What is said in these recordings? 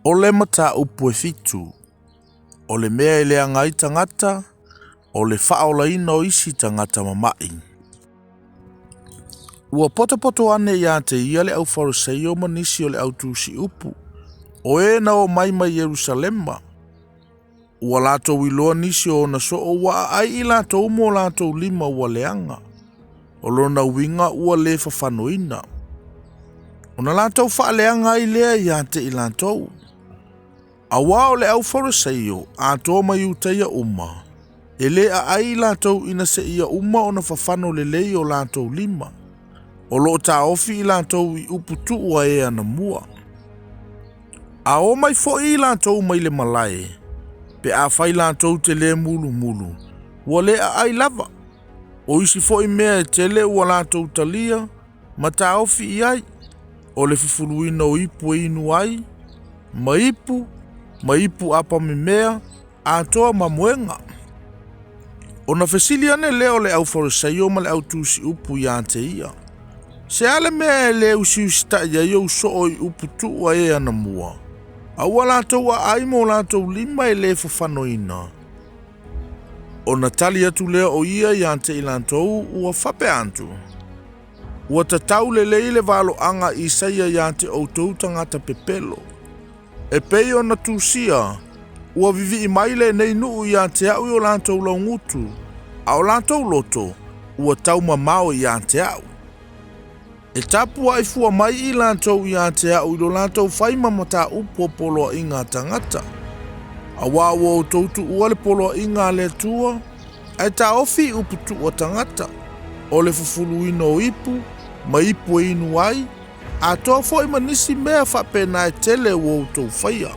O le mataupu e fitu, o le mea e leaga ai tagata, o le faaolaina o isi tagata mama'i. Ua potopoto ane ia te ia le au Fariseio ma nisi o le au tusi upu, o e na omai mai Ierusalema. Ua latou iloa nisi o ona soo ua aai i latou ma o latou lima ua leaga. O lona uiga ua le fafanoina. Ona latou faaleaga ai lea ia te i latou. Auā o le au Fariseio atoa ma Iutaia uma, e le aai i latou ina seia uma ona fafano lelei o latou lima. O lo o taofi i latou i upu tuu a e anamua. A o mai foi i latou mai le malae, pe afai latou te le mulumulu, ua le aai lava. O isi foi mea e tele ua latou talia ma taofi i ai, o le fufuluina o ipu e inu ai, ma ipu, ma ipu apamemea, atoa ma moega. Ona fesili ane lea o le au Fariseio ma le au tusi upu ia te ia, Se a le mea e le usiusitai ai ou soo i upu tuu a e anamua, a ua latou aai ma o latou lima e le fafanoina? Ona tali atu lea o ia ia te i latou ua faapea atu, Ua tatau lelei le valoaga a Isaia ia te outou tagata pepelo. E pei ona tusia, ua vivii mai lenei nuu ia te au i o latou laugutu, a o latou loto ua taumamao ia te au. E tapuai fua mai i latou ia te au i lo latou fai ma mataupu o poloaiga a tagata. Auā ua outou tuua le poloaiga a le Atua, ae taofi i upu tuu a tagata, o le fufuluina o ipu, ma ipu e inu ai, atoa foi ma nisi mea faapena e tele ua outou faia.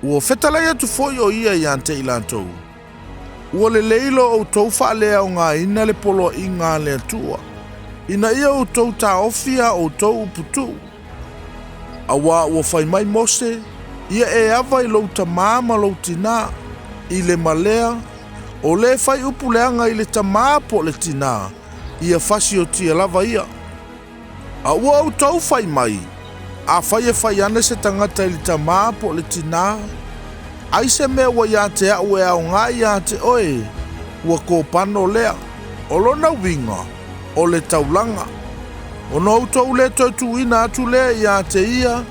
Ua fetalai atu foi o ia ia te i latou, Ua lelei lo outou faaleaogaina le poloaiga a le Atua, ina ia outou taofi a outou upu tuu. Auā ua fai mai Mose, Ia e ava i lou tamā ma lou tinā, i le malea, o le fai upu leaga i le tamā po o le tinā, ia fasiotia lava ia. A ua outou fai mai, Afai e fai ane se tagata i le tamā po o le tinā, ai se mea ua ia te au e aoga ia te oe, ua kopano lea. O lona uiga, o le taulaga. Ona outou le toe tuuina atu lea ia te ia,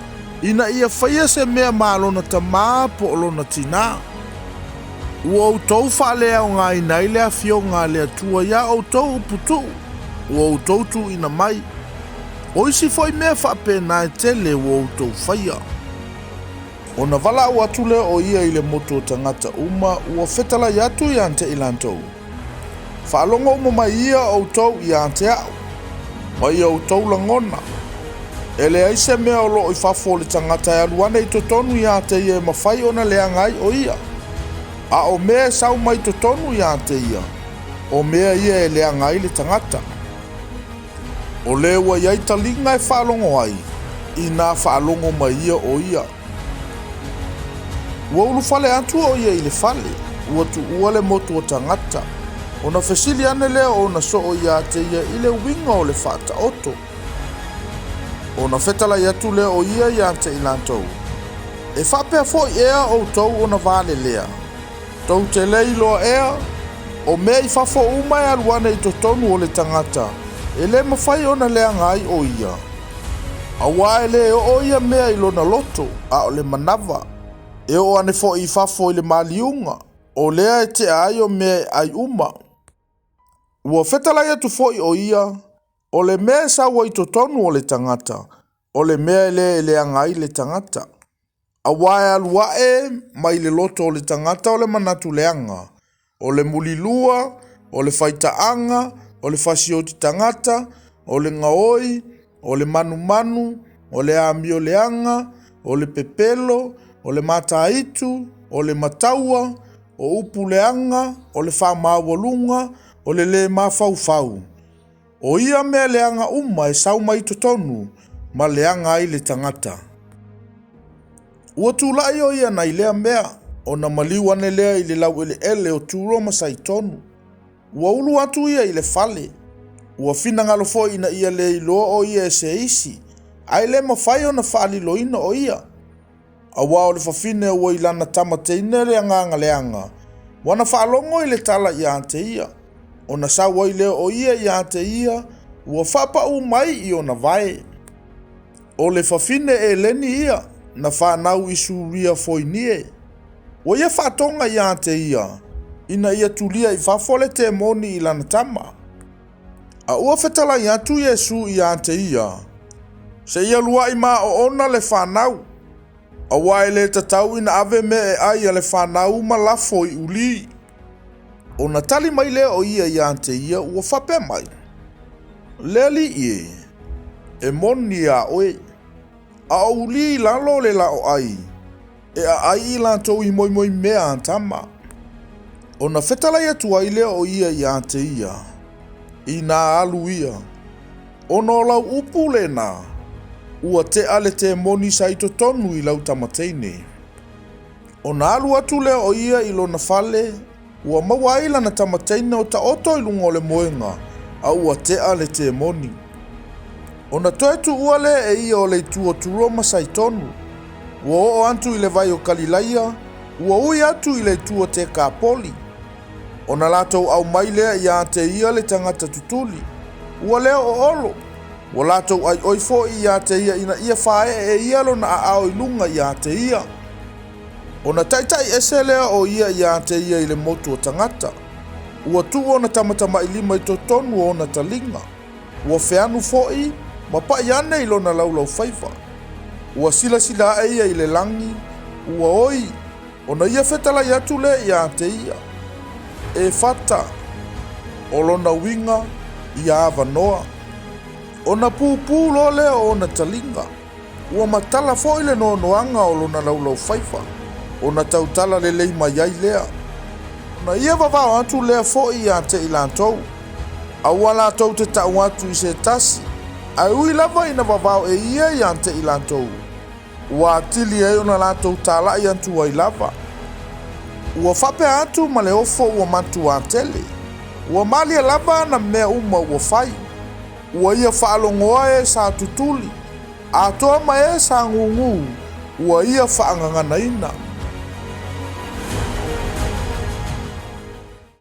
ina ia faia se mea ma lona tamā po o lona tinā. Ua outou faaleaogaina ai le afioga a le Atua iā outou upu tuu ua outou tuuina mai. O isi foi mea faapena e tele ua outou faia. Ona valaau atu lea o ia i le motu o tagata uma ua fetalai atu ia te i latou, Faalogo uma mai ia outou ia te au, ma ia outou lagona. E leai se mea o lo o i fafo o le tagata e alu ane i totonu ia te ia e mafai ona leaga ai o ia. A o mea e sau mai totonu ia te ia, o mea ia e leaga ai le tagata. O le ua i ai taliga e faalogo ai, inā faalogo mai ia o ia. Ua ulufale atu o ia i le fale, ua tuua le motu o tagata. Ona fesili ane lea o ona soo ia te ia i le uiga o le faataoto. Ona fetalai atu lea o ia ia te i latou, E faapea foi ea outou ona valelea? Tou te le iloa ea, o mea i fafo uma e alu ane i totonu o le tagata, e le mafai ona leaga ai o ia. Auā e le oo ia mea i lona loto, a o le manava. E oo ane foi i fafo i le maliuga, o lea e tea ai o mea e ai uma. Ua fetalai atu foi o ia, o le mea e sau ai i totonu o le tagata, o le mea lea e leaga ai le tagata. Auā e alu ae mai le loto o le tagata o le manatu leaga, o le mulilua, o le faitaaga, o le fasioti tagata, o le gaoi, o le manumanu, o le amio leaga, o le pepelo, o le mataitu, o le mataua, o upu leaga, o le faamaualuga, o le lē mafaufau. O ia mea leaga uma e sau mai totonu ma leaga ai le tagata. Ua tulai o ia nai lea mea, ona maliu ane lea i le laueleele o Turo ma Saitonu. Ua ulu atu ia i le fale. Ua finagalo foi ina ia le iloa o ia e se isi, ae le mafai ona faaliloina o ia. Auā o le fafine ua i lana tama teine le agaga leaga, ua na faalogo i le tala ia te ia, ona sau ai lea o ia ia te ia, ua faapaū mai i ona vae. O le fafine Eleni ia, na fanau i Suria Foinie. Ua ia faatoga ia te ia, ina ia tulia i fafo le temoni i lana tama. A ua fetalai atu Iesu ia te ia, Seia luaʻi maoona le fanau, auā e lē tatau ina ave mea e ʻai a le fanau ma lafo i ulī. Ona tali mai lea o ia ia te ia ua faapea mai, Le Alii e, e moni iā oe, a o ulī i lalo o le laoʻai, e aʻai i latou i moemoe mea a tama. Ona fetalai atu ai lea o ia ia te ia, Inā alu ia, ona o lau upu lena, ua tea le temoni sa i totonu i lau tama teine. Ona alu atu lea o ia i lona fale, ua maua ai lana tama teine o taoto i luga o le moega, a ua tea le temoni. Ona toe tuua lea e ia o le itu o Turo ma Saitonu. Ua oo atu i le vai o Kalilaia, ua ui atu i le itu o Tekapoli. Ona latou aumai lea ia te ia le tagata tutuli, ua leo oolo, ua latou ʻaiʻoi foi ia te ia ina ia fāeʻe e ia lona aao i luga ia te ia. Ona taʻitaʻi ese lea o ia ia te ia i le motu o tagata. Ua tuu ona tamatamailima i totonu o ona taliga. Ua feanu foi ma paʻi ane i lona laulaufaiva. Ua silasila aʻe ia i le lagi, ua oi, ona ia fetalai atu lea ia te ia, E fata, o lona uiga, ia avanoa. Ona pupū loa lea o ona taliga. Ua matala foi le noanoaga o lona laulaufaiva, ona tautala lelei mai ai lea. Ona ia vavao atu lea foi ia te i latou, aua latou te tau atu i se tasi, ae ui lava ina vavao e ia ia te i latou, ua atili ai ona latou talaʻi atu ai lava. Ua faapea atu ma le ofo ua matuā tele, ua malie lava ana mea uma ua fai. Ua ia faalogoa e sa tutuli, atoa ma e sa gūgū, ua ia faagaganaina.